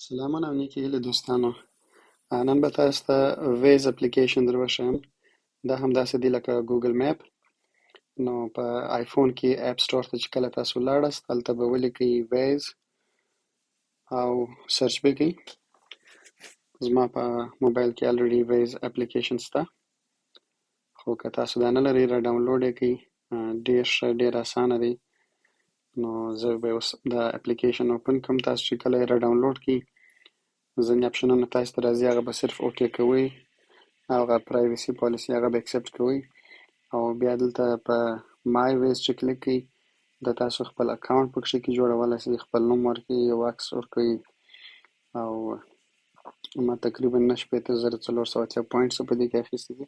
سلامونه او نیکې هیلې دوستانو، نن به تاسو ته Waze application در وښیم. دا هم داسې دی لکه Google Map. نو په آیفون کې App Store ته چې کله تاسو لاړاست، هلته به ولیکئ Waze او search به کړئ. زما په موبایل کې already Waze application شته، خو که تاسو دا نه لرئ، را download یې کړئ. ډېر ښه، ډېر اسانه دی. نو زه به اوس دا application open کړم. تاسو چې کله یې را download کړئ، ځینې option ونه تاسو ته راځي، هغه به صرف okay کوئ، هغه privacy policy هغه به accept کوئ، او بیا دلته په My Waze چې کلیک کړئ، د تاسو خپل account پکښې کې جوړولی شئ، خپل نوم ورکړئ، یو عکس ورکړئ. او ما تقریبا 69,480 points په دې کې اخیستي دي.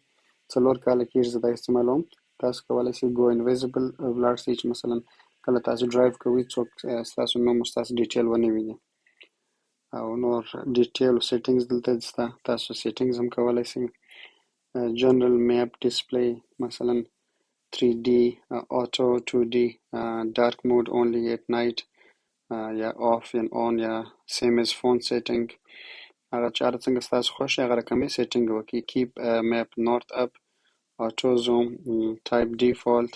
4 کاله کېږي زه دا استعمالوم. تاسو کولی شئ go invisible ولاړ شئ، چې مثلا کله تاسو ډرایو کوئ، څوک ستاسو نوم او ستاسو detail ونه ویني. او نور detail settings دلته شته، تاسو settings هم کولی شئ. General map display، مثلا 3D، auto، 2D، dark mode only at night یا off and on یا same as phone setting، هغه چې هر څنګه ستاسو خوښ، هغه رقم یې setting وکړئ. Keep map north up، auto zoom، type default،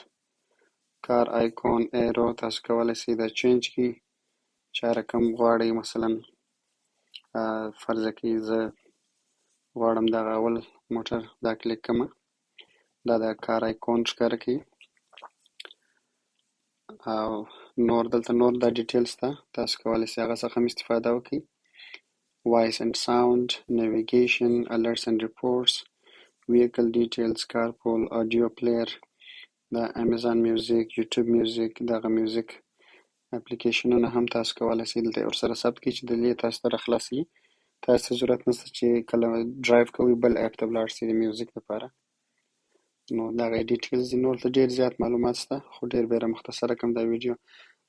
car icon، arrow، تاسو کولی شئ دا change کړئ چې هر رقم غواړئ. مثلا فرض کړئ زه غواړم دغه اول موټر، دا کلیک کړم، دا د car icon ښکاره کوي. او نور دلته نور دا details شته، تاسو کولی شئ هغه څخه هم استفاده وکړئ. Voice and sound، navigation، alerts and reports، vehicle details، carpool، audio player، د Amazon Music، YouTube Music، دغه music application ونه هم تاسو کولی شئ دلته ورسره ثبت کړئ، چې د دې تاسو ته راخلاصوي. تاسو ته ضرورت نشته چې کله ډرایو کوئ بل app ته ولاړ شئ د music لپاره. نو دغه details دي. نور ته ډېر زیات معلومات شته، خو ډېر به یې مختصره کړم دا ویډیو.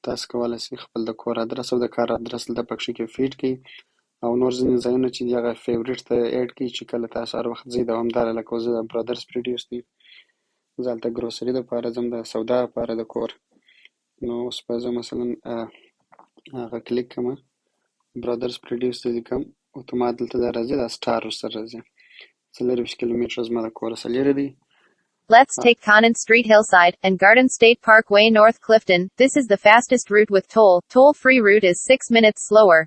تاسو کولی شئ خپل د کور ادرس او د کار ادرس دلته پکښې کې feed کړئ، او نور ځینې ځایونه چې دي هغه favorite ته add کړئ، چې کله تاسو هر وخت ځئ دوامداره. لکه زه د Brothers Produce دی، زه هلته grocery دپاره ځم، د سودا لپاره د کور. نو اوس به زه مثلا هغه کلیک کړم، Brothers Produce ته لیکم، اتومات دلته دا راځي، دا star ورسره راځي. 24 کیلومتره زما د کوره څخه لیرې دی. Let's take Conant Street Hillside and Garden State Parkway North Clifton. This is the fastest route with toll. Toll free route is 6 minutes slower.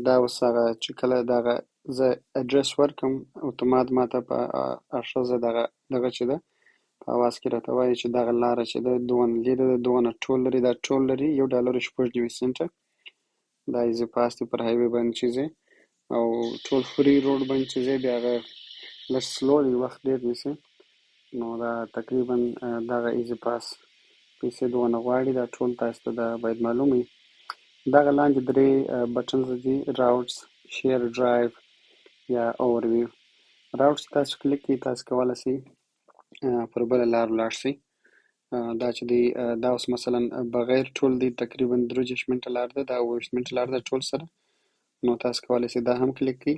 دا اوس هغه چې کله دغه زه ادرس ورکم، اتومات ماته په ښځه دغه چې ده په اواز کې راته وایي چې دغه لاره چې ده دونه لیرې ده، دونه toll لري. دا toll لري $1.96. دا E-ZPass دی پر highway باندې چې ځې، او toll free road باندې چې ځې، بیا هغه لږ slow دی، وخت ډېر نیسي. نو دا تقریبا دغه E-ZPass پیسې دونه غواړي. دا ټول تاسو ته دا باید معلوم وي. دغه لاندې درې buttons دي: routes، share drive یا overview. Routes تاسو کلیک کړئ، تاسو کولی شئ پر بله لار ولاړ شئ. دا چې دی دا اوس مثلا بغیر toll دی، تقریبا 33 منټه لار ده، دا 27 منټه لار ده toll سره. نو تاسو کولی شئ دا هم کلیک کړئ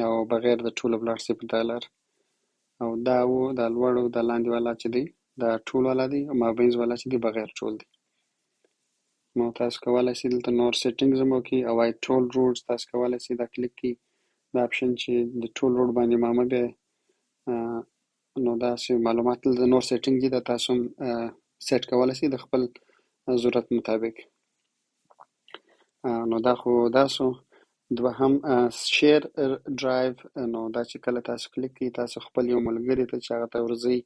او بغیر د toll ولاړ شئ په دا لار. او دا و دا لوړ او دا لاندې والا چې دی دا toll والا دی، او مابینځ والا چې دی بغیر toll دی. نو تاسو کولی شئ دلته نور settings هم وکړئ. Avoid toll roads، تاسو کولی شئ دا کلیک کړئ، دا option چې د toll road باندې ما مه بیایئ. نو داسې معلومات دلته نور setting دي، دا تاسو هم سیټ کولی شئ د خپل ضرورت مطابق. نو دا خو دا سو. دوهم share drive. نو دا چې کله تاسو کلیک کړئ، تاسو خپل یو ملګري ته چې هغه ته ورځئ،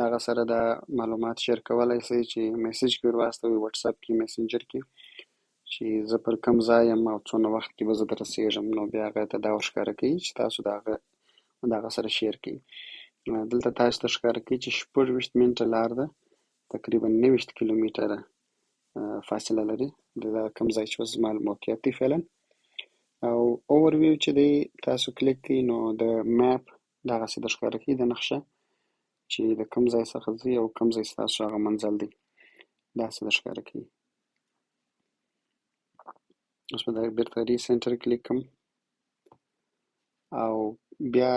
دغه سره دا معلومات share کولی شئ، چې message کې ور واستوئ، WhatsApp کې، Messenger کې، چې زه پر کوم ځای یم او څونه وخت کې به زه درسېږم. نو بیا هغه ته دا ورښکاره کوي چې تاسو د هغه دغه سره share کړئ. دلته تاسو ته ښکاره کوي چې 26 منټه لار ده، تقریبا 29 کیلومتره فاصله لري د کوم ځای چې اوس زما موقعیت دی فعلا. او overview چې دی تاسو کلیک کړئ، نو د map دغسې در ښکاره کوي، د نقشه چې د کوم ځای څخه ځئ او کوم ځای ستاسو هغه منزل دی، داسې در ښکاره کوي. اوس به دا بیرته recenter کلیک کړم او بیا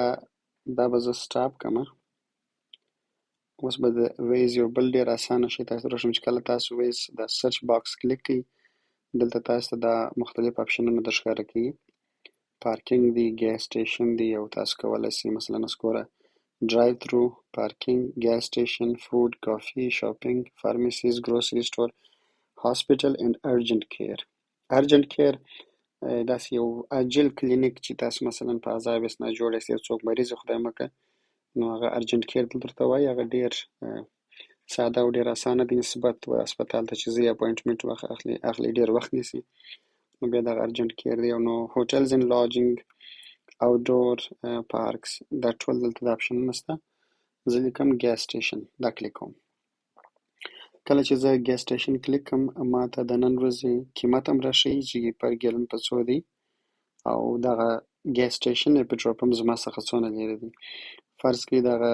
دا به زه stop کړم. اوس به د Waze یو بل ډېر اسانه شی تاسو ته وښیم، چې کله تاسو Waze د search box کلیک کړئ، دلته تاسو ته دا مختلف آپشنونه در ښکاره کوي. پارکینګ دی، ګیس سټیشن دی، او تاسو کولی شئ مثلا اوس ګوره ډرایو ترو، پارکینګ، ګیس سټیشن، فوډ، کافي، شاپینګ، فارمیسیز، ګروسري سټور، هاسپیټل اینډ ارجنټ کیر. ارجنټ کیر داسې یو عاجل کلینیک چې تاسو مثلا په عذاب یاست، ناجوړ یاست، یو څوک مریض خدای مه کړه، نو هغه ارجنټ کیر دلته ورته وایي. هغه ډېر ساده او ډېر اسانه دی نسبت و هسپتال ته چې ځئ، اپوینټمنټ اخلي، ډېر وخت نیسي. نو بیا دغه ارجنټ کیر دی. او نو هوټلز اینډ لاجینګ، اوټډور پارکس، دا ټول دلته دا آپشنونه شته. زه لیکم ګیس سټیشن، دا کلیک کوم. کله چې زه ګیس سټیشن کلیک کړم، ما ته د نن ورځې قیمت هم راښیي چې پر ګیلن په څو دی، او دغه ګیس سټیشن یا پټرول پمپ زما څخه څونه لیرې دی. فرض کړئ دغه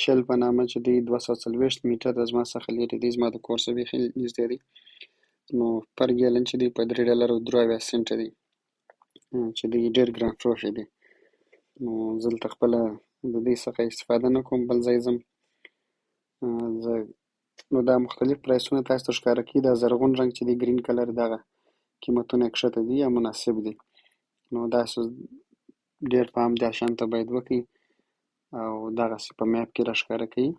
شل په نامه چې دی 240 میټره زما څخه لیرې دی، زما د کور څخه بیخي نږدې دی. نو پر ګیلن چې دی په 3 ډالر او 73 سنټه دی، چې دی ډېر ګران فروشه دی. نو زه دلته خپله د دې څخه استفاده نه کوم، بل ځای ځم زه. نو دا مختلف پرایسونه تاسو ته ښکاره کوي. دا زرغون رنګ چې دی، ګرین کلر، دغه قیمتونه یې کښته دي یا مناسب دي. نو داسې ډېر پام دا شیانو ته باید وکړئ، او دغسې په میپ کې راښکاره کوي.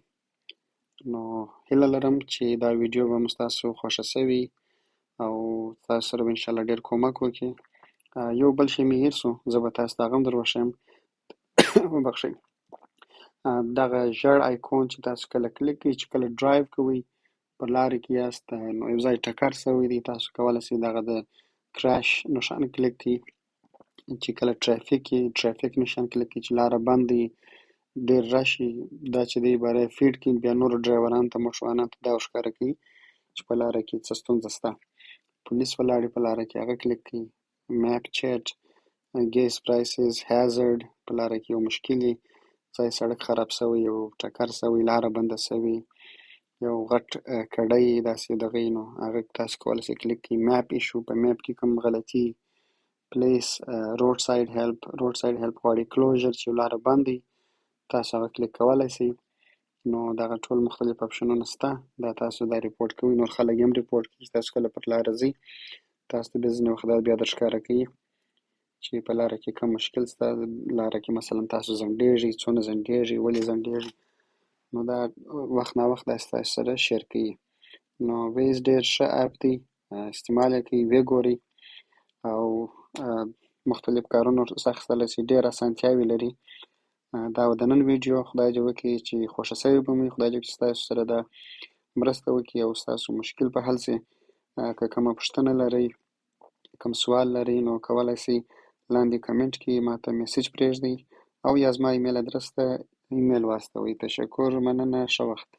نو هیله لرم چې دا ویډیو به مو ستاسو خوښه شوي او تاسو سره به انشاءالله ډېر کومک وکړي. یو بل شی مې هېر شو، زه به تاسو ته هغه هم در وښیم. وبخښئ. دغه ژړ آیکون چې تاسو کله کلیک کړئ، چې کله ډرایو کوئ، په لارې کې یاست، نو یو ځای ټکر شوی دی، تاسو کولی شئ دغه د کرش نښان کلیک کړئ. چې کله ټرافیک وي، ټرافیک نښان کلیک کړئ. چې لاره بنده وي، ډېر رش وي، دا چې دی باره فیډ کړي، بیا نورو ډرایورانو ته، موټروانانو ته دا ورښکاره کوي چې په لاره کې څه ستونزه شته. پولیس ولاړ وي په لاره کې، هغه کلیک کړئ. میپ چیټ، ګیس پرایسز، هازارډ، په لاره کې یو مشکل وي، ځای سړک خراب شوی، یو ټکر شوی، لاره بنده شوې، یو غټ کړی داسې دغه، نو هغه تاسو کولی شئ کلیک کړئ. میپ ایشو، په میپ کې کوم غلطي، پلیس روډ ساید هیلپ، روډ ساید هیلپ غواړي، کلوژر چې لاره بند وي، تاسو هغه کلیک کولی شئ. نو دغه ټول مختلف آپشنونه شته. دا تاسو دا ریپورټ کوئ، نور خلک یې هم ریپورټ کوي. چې تاسو کله پر لاره ځئ، تاسو ته بیا ځینې وخت دا بیا در ښکاره کوي چې په لاره کې کوم مشکل شته. لاره کې مثلا تاسو ځنډېږئ، څونه ځنډېږئ، ولې ځنډېږئ، نو دا وخت نا وخت داسې تاسو سره شیر کوي. نو ویز ډېر ښه اپ دی، استعمال یې کړئ، ویې ګورئ او مختلف کارونه ورڅخه اخیستلی شئ. ډېر اسانتیاوې لري. دا وه د نن ویډیو. خدای دې وکړي چې خوښه شوې به مو وي، خدای دې وکړي چې ستاسو سره دا مرسته وکړي او ستاسو مشکل به حل شي. که کومه پوښتنه لرئ، کوم سوال لرئ، نو کولی شئ لاندې کمنټ کې ماته میسج پرېږدئ او یا زما ایمیل ادرس ته ایمیل واستوئ. تشکر، مننه، ښه وخت.